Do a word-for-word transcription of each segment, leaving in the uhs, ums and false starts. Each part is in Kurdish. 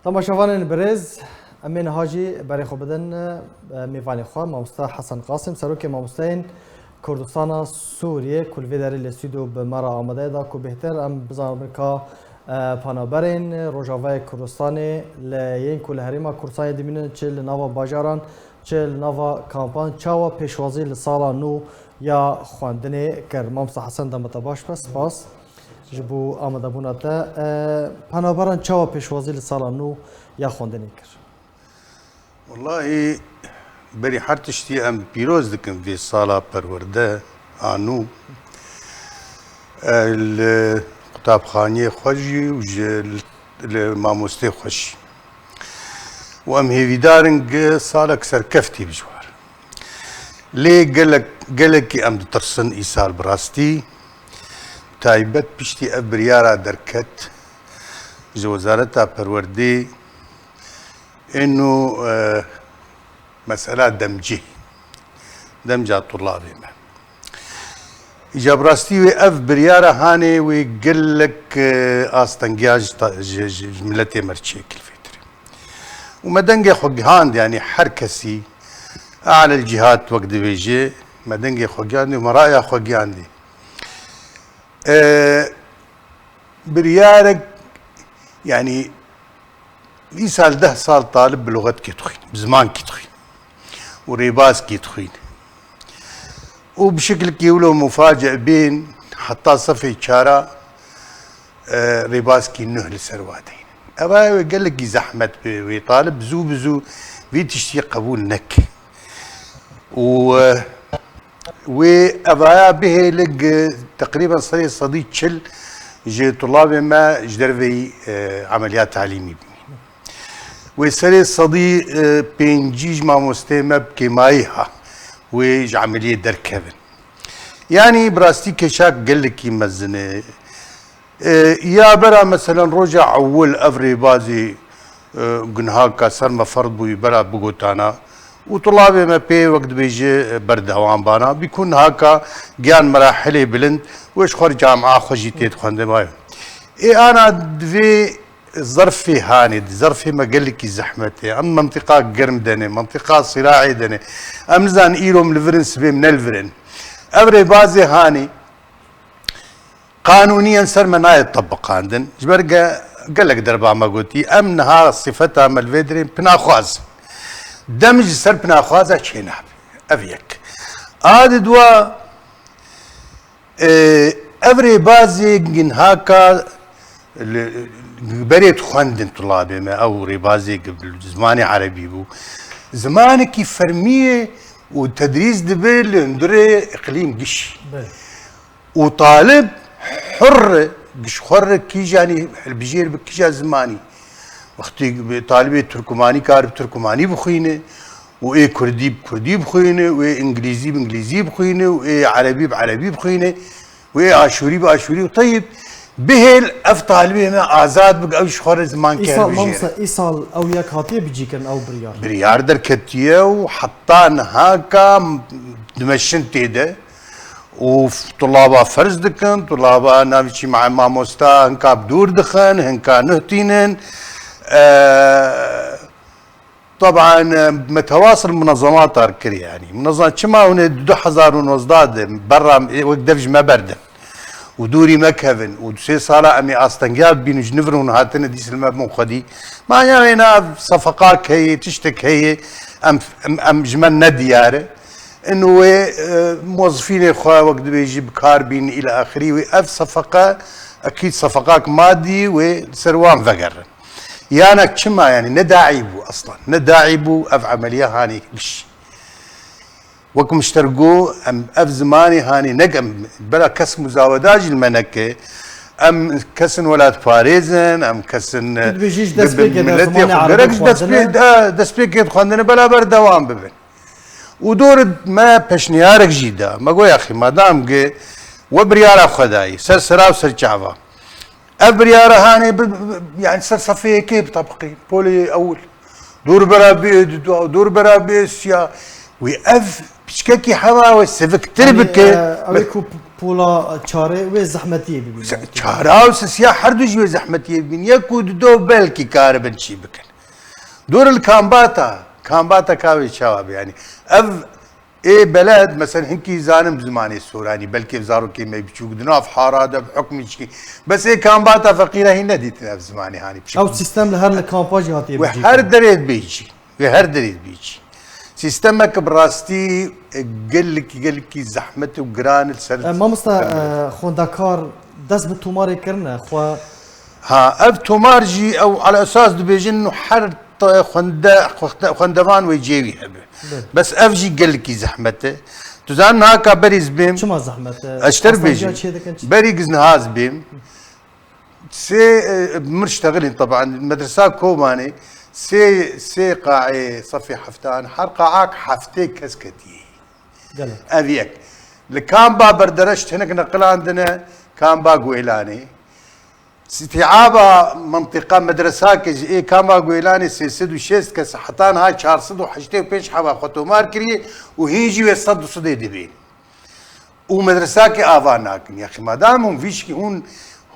Temaşevanên birêz, em ê niha jî berê xwe bidin, e, mêvanê xwe, Mamoste Hesen Qasim, Serokê Mamosteyên Kurdistana Sûriyê, ku li vê derê li stûdyo bi me re amade ye, da ku bêhtir em bizanibin ka, e, penaberên Rojavayê Kurdistanê li yên ku li Herêma Kurdistanê dimînin, çi li nava bajaran, çi li nava kampan, çawa pêşwazî li sala nû ya xwendinê kir. Mamoste Hesen, dema te baş be, spas ji bo amadebûna te. E, penaberan çawa pêşwazî li sala nû ya xwendinê kir? Wellahî, berî her tiştî em pîroz dikin vê sala perwerde a nû. E, li qutabxaniyê xwe jî û ji li mamostê xwe jî. Û em hêvîdar in gi salek serkeftî bi ji war. Lê gelek, gelekî em ditirsin îsal bi rastî. Taybet piştî ev biryara derket ji Wezareta Perwerdê, êno, e, mesela demcî, demca tulabê me. Îca bi rastî wê ev biryara hanê wê gelek, e, astengiya ji ta-, ji, ji, ji miletê me re çêkir vê tirê. Û me dengê xwe gihand, yanî her kesî, alel cîhat wek dibêje, me dengê xwe gihandî û me raya xwe gihandî. E, biryarek, yanî îsal deh sal talib bi luxetkê dixwîn, bi zimankî dixwîn û rêbazkî dixwîn. Û bi şekilkî wilo muface bên heta sefê çara, e, rêbazkî nuh li ser wa deynin. Eva wê gelekî zehmet bi wê talib zû bi zû vî tiştî qebûl neke. Û, e, wê evaya bihêle gi teqrîben serê sedî çil ji tulabê me ji derveyî, e, emeliyat talîmî bimînin. Wê serê sedî, e, pêncî ji mamosteyê me bi kêmayî ha wê ji emeliyê derkevin. Yanî bi rastî kêşak gelekî mezin e. E, ya bera meselen roja ewil ev rêbazî, e, gunhaka ser me ferz bûyî bera bigotana û tulabê me pê wek dibêje, e, berdewam bana. Bî ku nihaka giyan merahilê bilind wê ji xwe re camia xwe jî tê dixwendin. Ê ana divê zerfê hanê, zerfê me gelekî zehmet e. Em mentiqa germ de ne, mentiqa sîraê de ne. Em nizanin îro em li vir in, sibê em ne li vir in. Ev rêbazê hanê qanûniyen ser me nayê tebiqandin. Ji ber ge-, gelek derba me gotî, em niha sifeta me li vê dirê pinaxwaz. Dem ji ser pinaxwaza çênabe. Ev yek. A di dua, e, ev rêbazê ginhaka li, berê dixwendin tulabê me, ew rêbazê gi-, bi zimanê erebî bû. Zimanekî fermî ye û tedrîs dibe li hundirê iqlîm gişî. Belê. Û talib hur e, ji xwe re kîjanî hilbijêr bi kîja zimanî. Wextê talibê turkumanî kar bi turkumanî bixwîne û ê kurdî bi kurdî bixwîne û ê îngilîzî bi îngilîzî bixwîne û ê erebî bi erebî bixwîne û ê aşûrî bi aşûrî û teyib bihêl ev talibê me azad bike, ew ji xwe re ziman kar Îsal, bijêre. Mamoste, îsal ew yek hatiye bicîkirin ew biryar? Biryar derketiye û heta niha ka dimeşin tê de. Û f-, tulaba ferz dikin, tulaba navî çî ma-, mamosta hinka bi dûr dixin, hinka nuh tînin. E, teban, e, me tewas li munezemata re kir, yanî. Munezem-, çima hûn ê du hezar û nozdeh de berra, e, wek dev ji me berdin û dûrî me kevin û du sê sala em ê astengiya bibîn û ji nivir hûn hatine dîs li me bin xwedî. Manya wê na sefeqak heye, tiştek heye, em, em, em ji me ne diyar e. In wê, e, mozifînê xwe wek dibêjî bi kar bîn île axirî wê ev sefeqe, ekîd sefeqak madî wê li ser wan vegerin. Yanek çima, yanî ne daî bû eslan, ne daî bû ev emeliya hanê giş. Wek min ji te re got, em ev zimanê hanê nek em bela kes muzaweda jî li me neke. Em kesin welatparêz in, em kesin, Tu dibêjî ji bi, bi destpêkê de miletê zimanê xwe erebî gerek ji destpê-, xwendine? de, destpêkê xwendine bela berdewam bibin. Û dor me peşniyarek jî da. Me got, yaxî, madam ki we biryara xwe dayî, ser sera û ser çava. Ev biryara hanê bi, bi, bi, yani ser sefê yekê bitebiqî, polê ewil. Dor bera bê, dor bera bê siya. Wê ev piçkekî hema wê siviktir Yani, bike. e, ew ê ku Wela çare wê zehmetiyê bibîne. Çara û sisiya her du jî wê zehmetiyê bibîn. Yek û du do belkî karibin çî bikin. Dor li kambata, kambata ka wê çawa be yani. Ev ê beled, mesela hinkî zanim zimanê soranî, belkî ev zarokê me biçûk di nav hara de bi hukmî çikî. Bes ê kambata feqîre hîn nedîtin ev zimanê hanî biçûk. Ew sîstem li her li kampa jî hatiye Wê her derê dibê jî. Wê her derê dibê jî. Sîstemek bi rastî e, gelekî, gelekî zehmet û giran li ser. E, mamosta, e, xwendekar dest bi tomarê kirine, xwe. Ha, ev tomar jî ew ala esas dibêjin û her xwende, xwende, xwendevan wê cêwî hebe. Bes ev jî gelekî zehmet e. Tu zan niha ka berî ez bêm. Çima zehmet e? Ez ji te re bêjim. Berî giz niha ez bêm. Sê, e, mir ştexilîn teban. Medresa Kobanê sê, sê qaê sefê heftan, her qaak heftê kes ketiye. Gelek. Ev yek. Li kamba berdereş hinek neqilandine, kamba Guêlanê. Îstîaba mentiqa medresakê ji ê kamba Guêlanê sê sed û şêst kes heta niha çar sed û heştê û pênc heba xwe tomar kiriye û hîn jî wê sed du sedê dibê. Û medresakê ava nakin. Yexî madam hûn vîşkî hûn,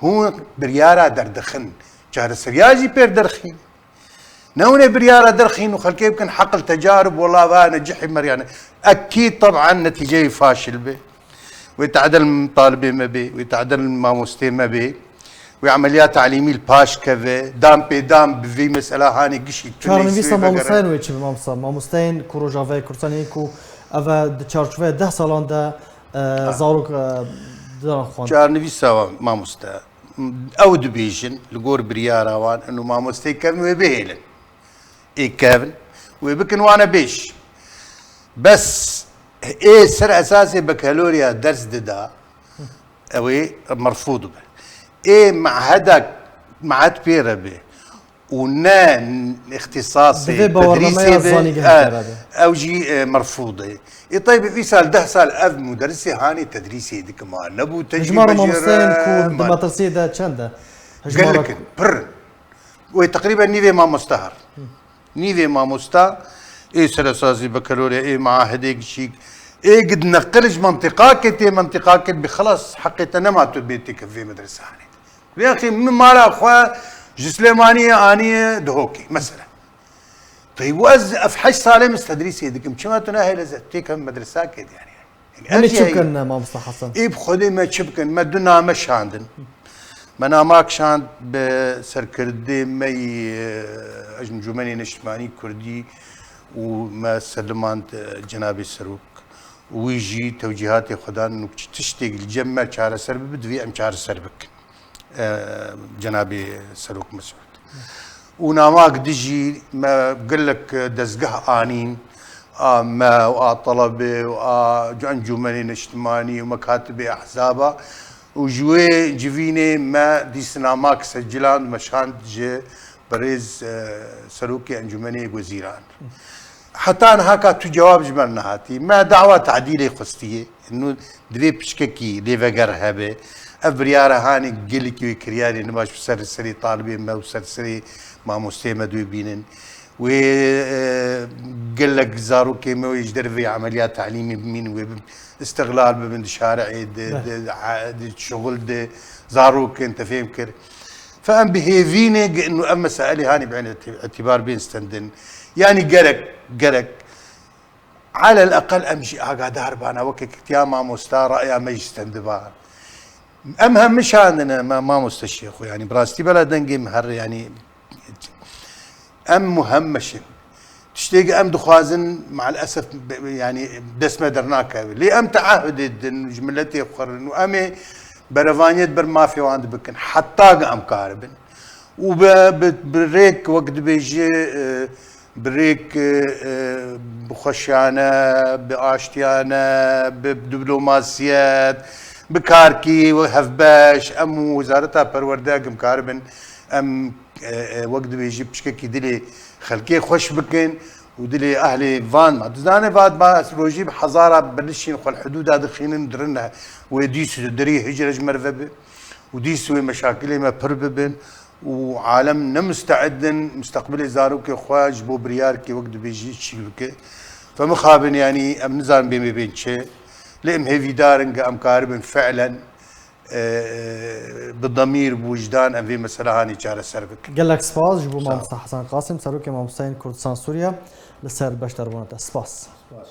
hûn biryara derdixin, çareseriya jî pêr derxîn. Ne hûn ê biryara derxîn û xelkê bikin heqil tecarib, wela va necihî meriyane. Ekîd teban netîceyê faşil be. Wê tadel talibê me bê, wê tadel mamostê me bê. Wê emeliya talîmî li paş keve, dam pê dam bi vî mesela hanê gişî tunê Çarenivîsa sê vegere. Mamosteyên wê çi bi mamosta? Mamosteyên ku Rojavayê Kurdistanê yên ku ev e di çarçoveya deh salan de e, zarok e, didan xwend. Çarenivîsa mamoste. Ew dibêjin li gor biryara wan inu mamosteyê kevin wê bihêlin. Ê kevin wê bikin wane bêj. Bes ê ser esasê bekaloriya ders dida, ew ê merfûd be. Ê meheda, mehed pê re be û ne îxtîsasê Divê bawernameya tedrîsê be, zanîngehê e, pêre be. Ew jî e, merfûd e. Ê teyb îsal deh sal ev muderisê hanê tedrîsê dikim ha. Nebû tecrîbe Hejmara jê mamosteyên re ku di ma- metirsiyê de çend e? Hejmara Gelek in, pir in. Wê teqrîben nîvê mamoste her. Nîvê mamosta ê seresazî bekalorya ê maahidê gişîk ê gid neqil ji mentiqakê tê mentiqakê bi xilas heqê te nema tu bê têke vê medresanê. Vê axî min mala xwe ji Silêmaniyê aniye Dihokê mesela. Tey û ez ev heşt salê min tedrîsê dikim. Çima tu nahêle ze têke medresakê diyarî? Hûn ê çi bikin mamosta Hesen? Ê bi Xwedê me çi bikin? Me du name şandin. Me namak şand bi serkirdê me yî Encûmenê Neştimanî Kurdî û me selimand Cenabê Serok. Wî jî tewcîhatê xwe dan û tiştêk li cem me çareser bibe, divê em çareser bikin. Cenabê Serok Mesûd. Û namak dijî me gelek dezgeh anîn, a me û a telebê û a encûmenê neştimanî û mekatibê ehzaba û ji wê civînê me dîst namak seciland, me şand ji birêz, e, Serokê Encûmenê Wezîran. Heta niha ka tu cewab ji me re nehatî. Me dawa tadîlê xwestiye. Nû divê piçkekî lêveger hebe. Ev biryara hanê gelekî wê kiryarê nibaş bi ser serê talibê me û ser serê mamosteyê me dû bînin. Wê, e, gelek zarokê me wê ji derveyî emeliya talîmê bimînin, wê bibin îstixlal bibin di şari'ê, di, Beh. di, di, di şixul, di zarokin, te fêm kir. Fe em bi hêvînê ge-, inu ev mesailê hanî bi îtîbar bên stendin. Yanî gerek, gerek, alel eqel em jî agadar bana, weke kitiya mamosta raya me jî stendiba. Em hem mişandine ma-, mamosta Şêxo, yanî bi rastî bela dengê min her, yanî em muhemmeşin. Tiştê ku em dixwazin, maalesef, be-, yanî dest me dernakeve. Lê em teahudê didin ji miletê xwe re û em ê berevaniyê di ber mafê wan de bikin. Heta ku em karibin. Û bi, bi, bi rêk, wek dibêjî, e, bi rêk, e, e, bi xweşiyane, bi aştiyane, bi diplomasiyet, bi karkî û hevbeş, em û Wezareta Perwerde, em karibin, em, e, e, wek dibêjî, piçkekî dilê xelkê xweş bikin û dilê ehlê van ma. Dizane vat ma ez rojî bi hezara bilişên xwe li hidûda dixînin, dirin wê dîs derî hicre ji me re vebe û dîs wê meşakilê me pir bibin û alem ne musteid in musteqbilê zarokê xwe ji bo biryarkê wek dibêjî çî bike. Fe mixabin, yanî em nizanin bê me bên çi. Lê em hêvîdar in ku em karibin fi'len, e, bi demîr, bi wijdan em vê mesela hanê çareser bikin. Gelek spas ji bo mamosta Hasan Qasim, serokê mamosteyên Kurdistan Sûriye li ser beşdaribûna te. Spas. Spas.